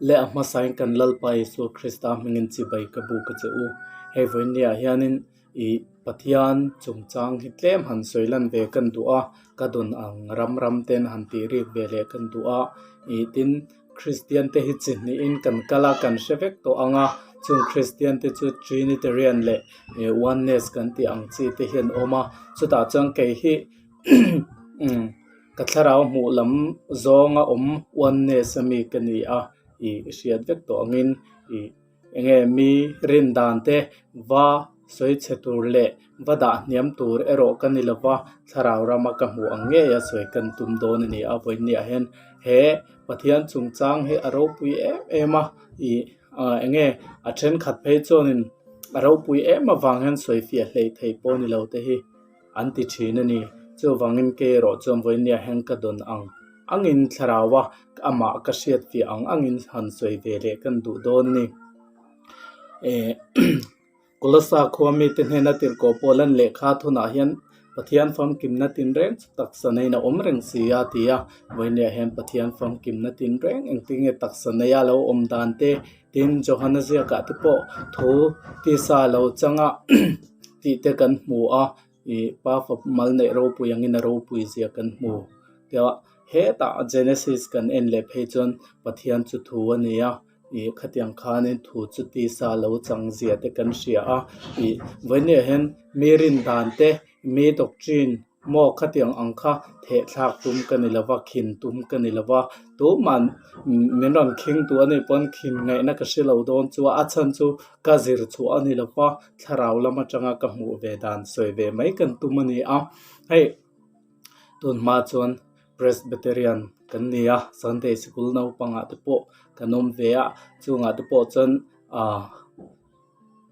Leh a hmasain kan Lalpa Isua Krista hmingin chibai ka buk a che u. Hei vawinia hianin ih Pathian chungchang hi tlem han sawi lan ve kan duh a, ka dawn ang ram ram ten han tih rik ve leh kan duh a. Ih tin Kristian te hi chi hnihin kan kal a, kan hre vek tawh ang a, chung Kristian te chu Trinitarian leh Oneness kan tih ang chi te hi an awm a, chutah chuan kei hi umm ka thlarau hmuh lam zawnga awm Oneness ami ka ni a, ih hriat vek tawh angin ih eng nge mi rin dan te va sawi chhe tur leh va dah hniam tur erawh ka ni lova, thlarau rama ka hmuh ang ngei a sawi kan tum dawn a ni a, vawinia hian he Pathian chungchang hi a ropui em em a, ih ah eng nge a thenkhat phei chuanin a ropui em avang hian sawi fiah hleih theih pawh ni lo te hi an ti thin a ni. Chuvangin kei erawh chuan vawinia hian ka dawn ang angin thlarau a amah ka hriat fiah ang angin han sawi ve leh kan duh dawn a ni. Eh Kolossa khua mite hnena tirhkoh pawh lan lehkha thunah hian Pathian famkimna tinreng chu taksa neiin a awm reng si a ti a. Vawinia hian Pathian famkimna tinreng engtinge taksa neia lo awm dan te tin Johana ziakah te pawh thu tisa lo changa tih te kan hmu a ih pa fap mal neih ropui angin a ropui zia kan hmu tia hetah Genesis kan en leh phei chuan Pathian chu thu a ni a ih khatiang khanin thu chu tisa lo chang zia te kan hria a ih vawinia hian mi rin dan te mi doctrine maw khatiang ang kha theh thlak tum ka ni lova khin tum ka ni lova tuman min rawn khing duh a nih pawn khin ngaihna ka hre lo dawn chu a chhan chu ka zir chhuah a ni lova thlarau lam atanga ka hmuh ve dan sawi ve mai kan tum a ni a hei tun hma chuan Presbyterian kan ni a Sunday sikul naupangah te pawh kan awm ve a chungah te pawh chuan ah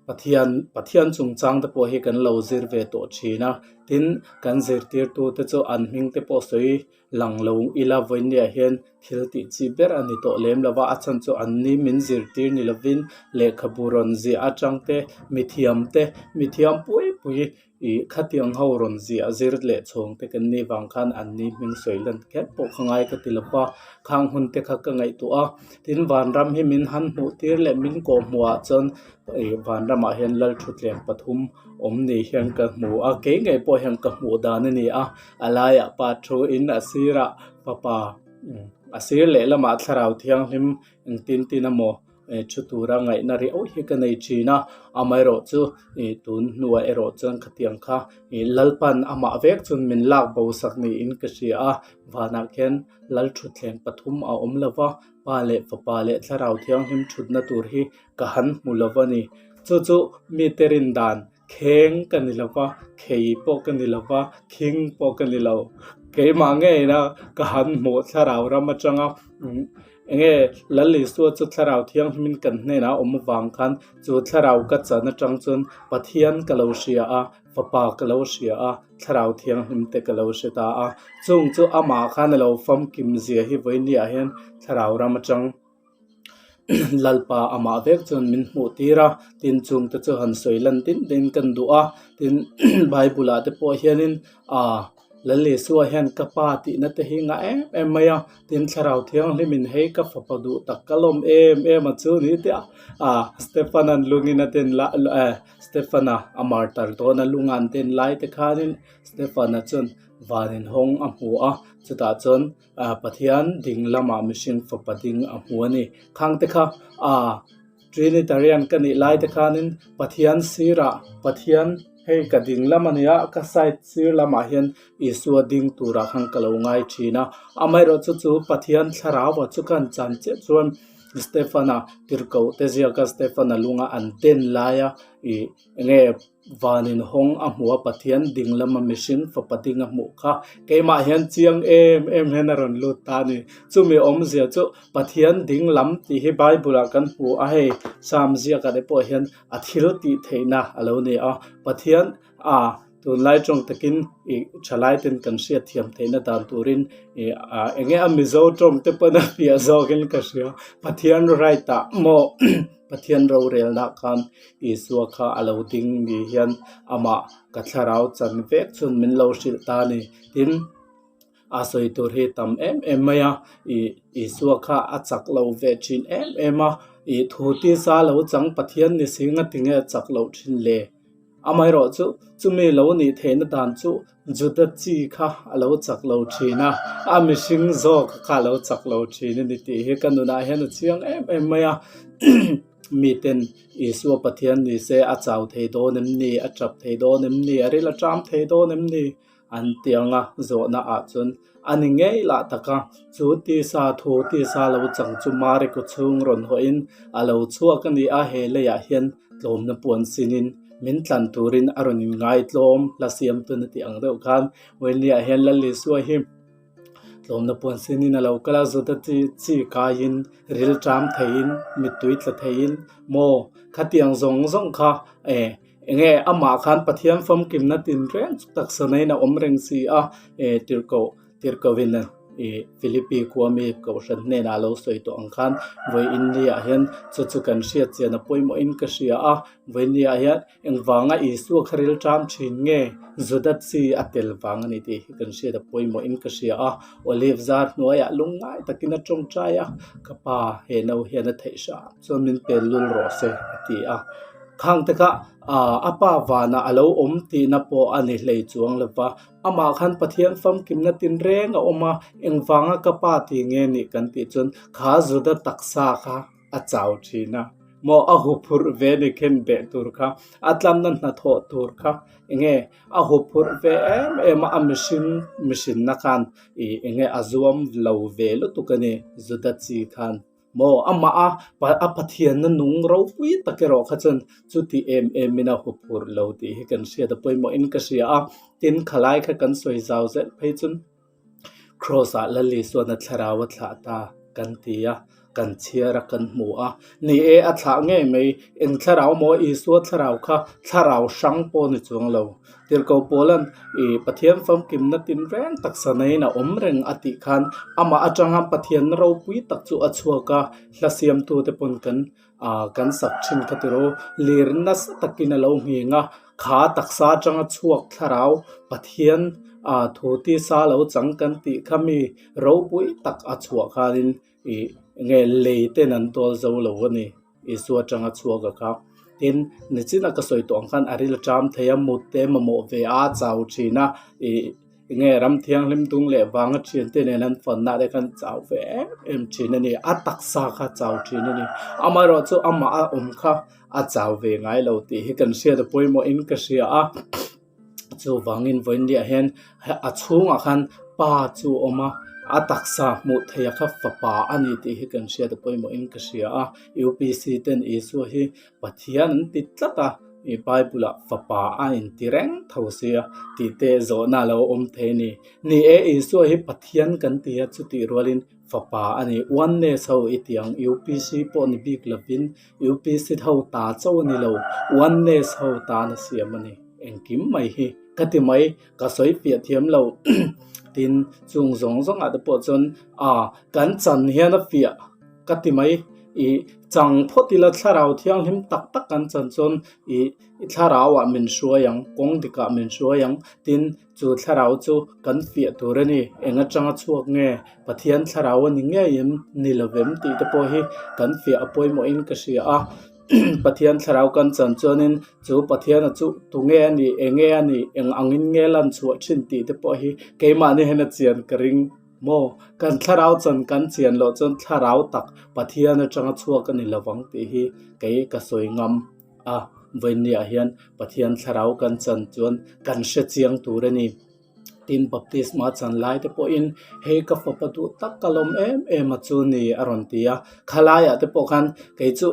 Pathian Pathian chungchang te pawh hi kan lo zir ve tawh thin a tin kan zirtirtu te chu an hming te pawh sawi lang lo ila vawinia hian thil tih chi ber a ni tawh lem lo va a chhan chu an ni min zirtir ni lovin lehkhabu rawn ziah atang te mithiam te mithiam pui pui Ih khatiang ho rawn ziah zir leh chhawng te kan nih vang khan an ni hming sawi lan kher pawh kha ngai ka ti lo va, khang hun te kha ka ngaihtuah a, tin vanram hi min han hmuh tir leh min kawh hmuh ah chuan ih vanramah hian lalthutthleng pathum awm ni hian ka hmu a, kei ngei pawh hian ka hmuh dan a ni a, a laiah pa thu in a sirah fapa a sir lehlamah thlarau thianghlim engtin tin emaw. eh thu tura ngaihna riau hi ka nei thin a amaherawh chu ih tun hnuah erawh chuan khatiang kha ih Lalpan amah vek chuan min lak bo sak niin ka hria a vanah khian lal thutthleng pathum a awm lo va pa leh fapa leh thlarau thianghlim thutna tur hi ka han hmu lo va ni chu chu mite rin dan Kheng ka ni lo va, khei pawh ka ni lo va, khing pawh ka ni lo. Keimah ngeina ka han hmuh thlarau ram atanga eng nge Lal Isua chu thlarau thianghlimin kan hnenah a awm avang khan chu thlarau ka chan atang chuan Pathian ka lo hria a, Fapa ka lo hria a, thlarau thianghlim te ka lo hre ta a. Chung chu amah khan a lo famkim zia hi vawinia hian thlarau ram atang. Lalpa amah vek chuan min hmuh tir a tin chung te chu han sawi lan din din kan duh a tin bible ah te pawh hianin ah Lal Isua hian ka pa tihna te hi ngah em em mai a tin thlarau thianghlimin hei ka fapa duh tak ka lawm em em a chu ni te a ah Stephen-a'n lungin a den la eh Stephen-a a martar dawn a lunga an den lai te khanin Stephen-a chuan van inhawng a hmu a chutah chuan. ah Pathian ding lamah mihring fapa ding a hmu a ni. Khang te kha ah Trinitarian ka nih lai te khanin Pathian sirah Pathian hei ka ding lam a nia ka side sir lamah hian Isua ding turah khan ka lo ngai thin a. Amaherawhchu chu Pathian thlarau ah chu khan chan chiah chuan Stefan-a tirhkoh te ziaka Stefan-a lunga an den laia ih enge Van inhawng a hmu a Pathian ding lama mihring fapa ding a hmuh kha keimah hian chiang em em hian a rawn lut ta a ni. Chumi awmzia chu Pathian ding lam tih hi Bible ah kan hmu a hei Psalm ziakah te pawh hian a thil tih theihna a lo ni a. Pathian a tunlai tawng takin ih thalai ten kan hriat thiam theihna dan turin ih ah eng nge a Mizo tawng te pawn a piah zawkin ka hria Pathian right ah maw Pathian rorelna khan Isua kha a lo ding ni hian amah ka thlarau chan vek chuan min lo hrilh ta a ni. Tin, A sawi tur hi tam em em mai a, ih Isua kha a chak lo ve thin em em a, ih thu tisa lo chang Pathian ni si nga tinge a chak loh thin le? Amaherawh chu chumi lo nih theihna dan chu Juda chi kha a lo chak lo thin a, a mihring zawk kha a lo chak lo thin a ni tih hi ka nunah hian a chiang em em mai a. Miten Isua Pathian ni se a chau thei dawn em ni? A tap thei dawn em ni? A ril a ṭam thei dawn em ni? An ti ang a, zawhna ah chuan a ni ngei lah tak a, chu tisa thu tisa lo chang chu Mari kaw chhung rawn hawhin a lo chhuak a ni a, he leiah hian tlawmna puan sinin min tlan turin a rawn inngaitlawm hla siamtun a tih ang deuh khan Vawinia hian Lal Isua hi tlawmna puan sinin a lo kal a, Juda chi chi kaiin ril ṭam theiin mittui tla theiin maw khatiang zawng zawng kha eh Enge amah khan Pathian famkimna tinreng chu taksa neiin a awm reng si a, eh tirhkoh tirhkohin ih Philippi khua mi kohhran hnenah a lo sawi tawh ang khan vawiinniah hian chu chu kan hriat chian a pawimawhin ka hria a, vawiinniah hian engvanga Isua kha ril ṭam ṭhin nge Juda chi a tel vang a ni tih hi kan hriat a pawimawhin ka hria a, Olive zar hnuaiah lungngai takin a ṭawngṭai a, ka pa he no hian a theih hram chuan min pel lul rawh se a ti a. Khang te kha a pa vanah a lo awm tihna pawh a ni hlei chuang lo va, amah khan Pathian famkimna tinreng a awm a, engvanga ka pa tih nge nih kan tih chuan kha Juda taksa kha a chau thin a, maw a huphurh ve ni khen beh tur kha, a tlanna hnathawh tur kha enge a huphurh ve em em a, a mihring mihrinna khan ih enge a zuam lo ve lutuk a ni Juda chi khan. Maw amah a a Pathianna nung ropui tak erawh kha chuan chuti em em in a huphurh lo tih hi kan hriat a pawimawhin ka hria a, tin khalai kha kan sawi zau zel phei chuan Kraws ah Lal Isuan a thlarau a thlah ta kan ti a, kan chhiar a kan hmu a, ni e a thlah ngei mai, eng thlarau maw Isua thlarau kha thlarau hrang pawh ni chuang lo. Tirhkoh Paula'n ih Pathian famkimna tinreng taksa neiin a awm reng a tih khan amah atanga Pathianna ropui tak chu a chhuak a, hla siamtute pawn kan ah kan sak thin kha tiro lir nasa takin a lo nghing a, kha taksa atanga chhuak thlarau Pathian ah thu tisa lo chang kan tih kha mi ropui tak a chhuah khanin ih nge lei ten an tawl zo lo a ni Isua atanga chhuak a kha. Tin, nichina ka sawi tawh ang khan a ril a ṭam thei a, mut te mamawh ve a, a chau thin a, ih nge ram thianghlim dung leh vanga thiante nen an fanna te khan chau ve em em thin a ni, a taksa kha chau thin a ni. Amaherawhchu amah a awm kha a chau ve ngai lo tih hi kan hriat a pawimawhin ka hria a. Chuvangin vawiinliah hian a chhungah khan pa chu a awm a, a taksa hmuh theih a kha fapa a ni tih hi kan hriat a pawimawhin ka hria a. UPC ten Isua hi Pathian an ti tlat a, ih Bible ah fapa a inti reng tho sia tih te zawhna a lo awm thei a ni. Ni e, Isua hi Pathian kan ti a, chutih rualin fapa a ni. Oneness ho i ti ang, UPC pawh ni bik lovin UPC ho ta chauh a ni lo, Oneness ho tan a siam a ni. Engkim mai hi ka ti mai, ka sawi fiah thiam lo. Tin, chung zawng zawngah te pawh chuan ah kan chan hian a fiah ka ti mai. Ih chang phawt ila thlarau thianghlim tak tak kan chan chuan ih thlarauah min hruai ang, kawng dikah min hruai ang. Tin, chu thlarau chu kan fiah tur a ni. Eng atanga chhuak nge? Pathian thlarau a ni ngei em? Ni lovem tih te pawh hi kan fiah a pawimawhin ka hria a. Pathian thlarau kan chan chuanin chu Pathiana chu tunge a nih, enge a nih, eng angin nge lan chhuah thin tih te pawh hi keimahni hian a chian ka ring maw? Kan thlarau chan kan chian loh chuan thlarau tak Pathian atanga chhuak a ni lovang tih hi kei ka sawi ngam a. Vawiinniah hian Pathian thlarau kan chan chuan kan hre chiang tur a ni. Tin, baptisma chan lai te pawhin hei ka fapa duh tak ka lawm em em a chu ni a rawn ti a, khalaiah te pawh khan kei chu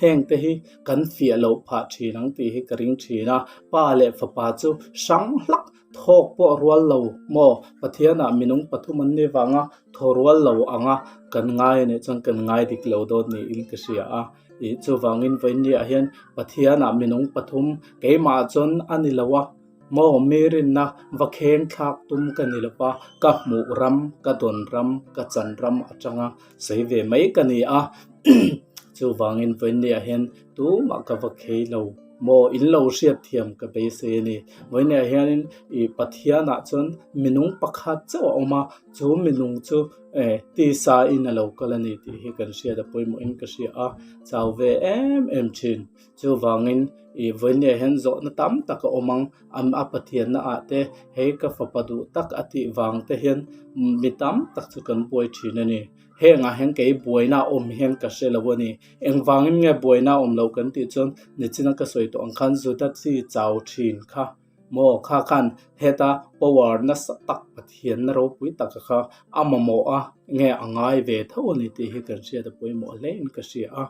heng te hi kan fiah loh phah thin ang tih hi ka ring thin a, pa leh fapa chu hrang hlak thawk pawh rual lo maw Pathianah minung pathum an ni vanga thaw rual lo anga kan ngai a nih chuan kan ngai dik lo dawn niin ka hria a, ih chuvangin vawiinniah hian Pathianah minung pathum keimah chuan a ni lo a. Maw mi rinna va kheng thlak tum ka ni lova, ka hmuh ram, ka dawn ram, ka chan ram atanga sawi ve mai ka ni a. Chuvangin vawiinniah hian tumah ka va khei lo. Maw in lo hriat thiam ka beisei a ni. Vawiinah hianin ih Pathianah chuan minung pakhat chauh a awm a, chu minung chu eh tisa in a lo kal a ni tih hi kan hriat a pawimawhin ka hria a, chau ve em em thin. Chuvangin ih vawiinah hian zawhna tam tak a awm ang, a Pathianna ah te hei ka fapa duh tak a tih vang te hian mi tam tak chu kan buai thin a ni. Hengah hian kei buaina a awm hian ka hre lo a ni. Engvangin nge buaina a awm lo kan tih chuan nichina ka sawi tawh ang khan Juda chi chau thin kha maw kha khan heta power nasa tak Pathianna ropui taka kha a mamawh a nge a ngai ve tho a ni tih hi kan hriat a pawimawh hle in ka hria a.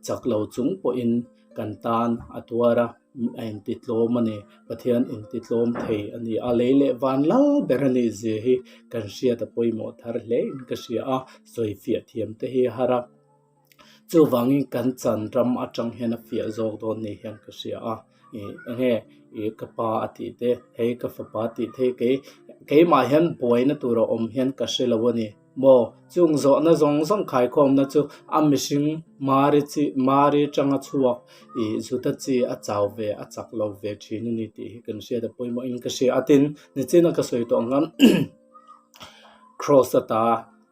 Chak lo chung pawhin kan tan a tuar a. A intitlawm a ni. Pathian intitlawm thei a ni a, lei leh van lal ber a nih zia hi kan hriat a pawimawh thar hle in ka hria a, sawi fiah thiam te hi a har a. Chuvangin kan chan ram atang hian a fiah zawk dawn ni hian ka hria a, ih enge ih ka pa a tih te, hei ka fapa a tih te hi kei keimah hian buaina tur a awm hian ka hre lo a ni. Maw? Chung zawhna zawng zawng khaikhawmna chu a mihring Mari chi, Mari tanga chhuak ih Juda chi a chau ve, a chak lo ve thin a ni tih hi kan hriat a pawimawhin ka hria a. Tin, nichina ka sawi tawh ang khan Kraws ata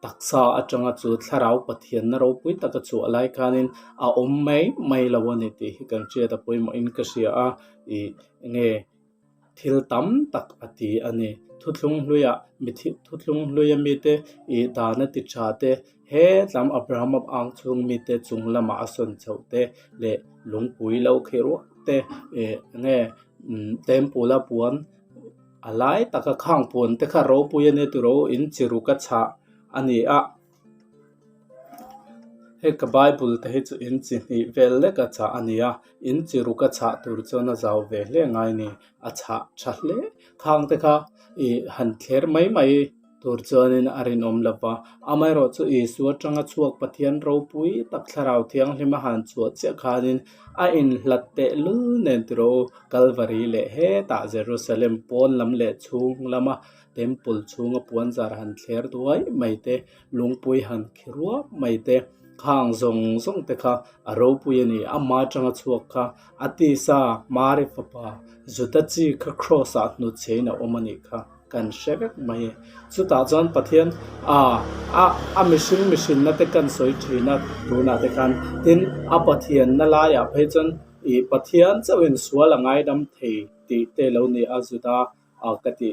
taksa atanga chu thlarau Pathianna ropui taka chhuah lai khanin a awm mai mai lo a ni tih hi kan hriat a pawimawhin ka hria a. Ih enge Thil tam tak a ti a ni. Thuthlung hluiah mithi thuthlung hluia mite ih dan a ti tha te, he tlam Abrahama ang chhung mite chung lamah a sawn chhoh te leh lungpui lo khi ruak te ih nge umm temple a puan a lai taka khang puan te kha ropui a nia tiraw in chi ruk a chhah a ni a. Hei ka bible te hi chu in chi hnih vel lek a chah a ni a in chi ruk a chah tur chuan a zau ve hle ngai a ni a chhah tha hle khang te kha ih han thler mai mai tur chuanin a rinawm lo va amaherawh chu Isua atanga chhuak Pathian ropui tak thlarau thianghlim a han chhuah chiah khanin a inhlat tehlul nen tiraw u Kalvari leh hetah Jerusalem pawn lam leh chhung lama Temple chhunga puanzar han thler duai mai te, lungpui han khi ruap mai te, khang zawng zawng te kha a ropui a ni. Ama atanga chhuak kha a tisa Mari fapa Juda chi kha Kraws ah hnutchhein a awm a nih kha kan hre vek mai e. Chutah chuan Pathian a a a mihring mihrinna te kan sawi thin a tunah te khan tin a Pathianna laiah phei chuan ih Pathian chauhin sual a ngaidam thei tih te lo ni a Juda A ka ti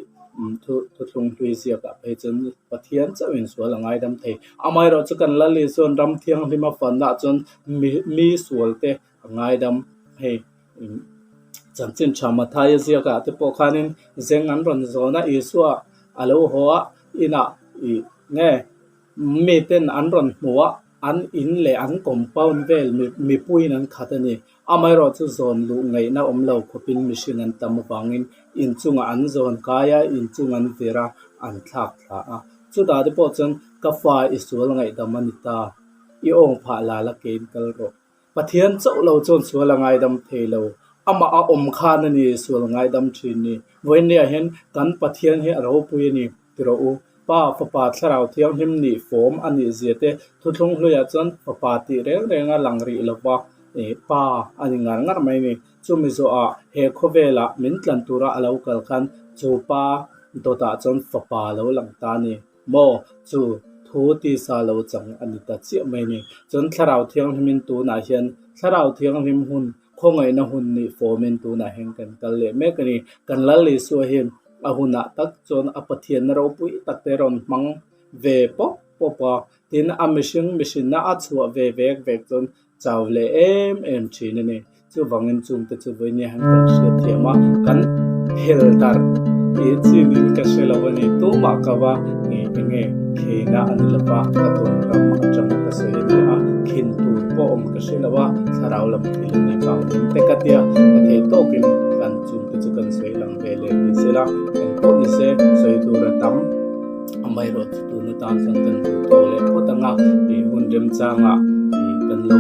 thu thuthlung hlui ziakah phei chuan Pathian chauhin sual a ngaidam thei. Amaherawh chu kan Lal Isuan ram thianghlim a fannaah chuan mi mi sual te a ngaidam hei chanchin tha Mathaia ziakah te pawh khanin zeng an rawn zawn a Isua a lo haw a inah ih nge miten an rawn hmu a an in leh an compound vel mipuiin an khat a ni. Amaherawh chu zawn luh ngaihna awm lo khawpin mihring an tam avangin inchungah an zawn kai a, inchung an vir a, an thlak thla a. Chutah te pawh chuan ka fa i sual ngaihdam a ni ta, i awng phah la la kein kal rawh. Pathian chauh lo chuan sual a ngaidam thei lo, amah a awm khan a ni sual ngaidam thin ni. Vawiinniah hian kan Pathian hi a ropui a ni ti rawh u. Pa, Fapa, Thlarau Thianghlim nih fawm a nih zia te thuthlung hluiah chuan Fapa tih reng reng a lang rih lo va, ih Pa a ni ngar ngar mai ni. Chumi zawhah he khawvelah min tlan tura a lo kal khan chu Pa dawtah chuan Fapa a lo lang ta a ni. Maw? Chu thu tisa lo chang a ni ta chiah mai ni. Chuan Thlarau Thianghlimin tunah hian Thlarau Thianghlim hun Khawngaihna hun nih fawmin tunah hian kan kal leh mek a ni. Kan Lal Isua hian a hunah tak chuan a Pathianna ropui tak te rawn hmang ve pawp pawp a, tin a mihring mihrinna a chhuah ve vek vek chuan chau leh em em thin a ni. Chuvangin chungte chu vawinia hian kan hriat thiam a, kan hel darh tih chinin ka hre lo a ni. Tumah ka va eng enge kheina a ni lo va, ka tum ram atanga ka sawi a ni a, khin tur pawh awm ka hre lo a, thlarau lam thil a ni vang ding te ka tia, ka theih tawkin kan chungte chu kan sawi lang ve leh ni sela, eng pawh ni se sawi tur a tam amaherawh chu tun atan chuan kan duh tawh leh phawt ang a, ih hun remchangah ih kan lo.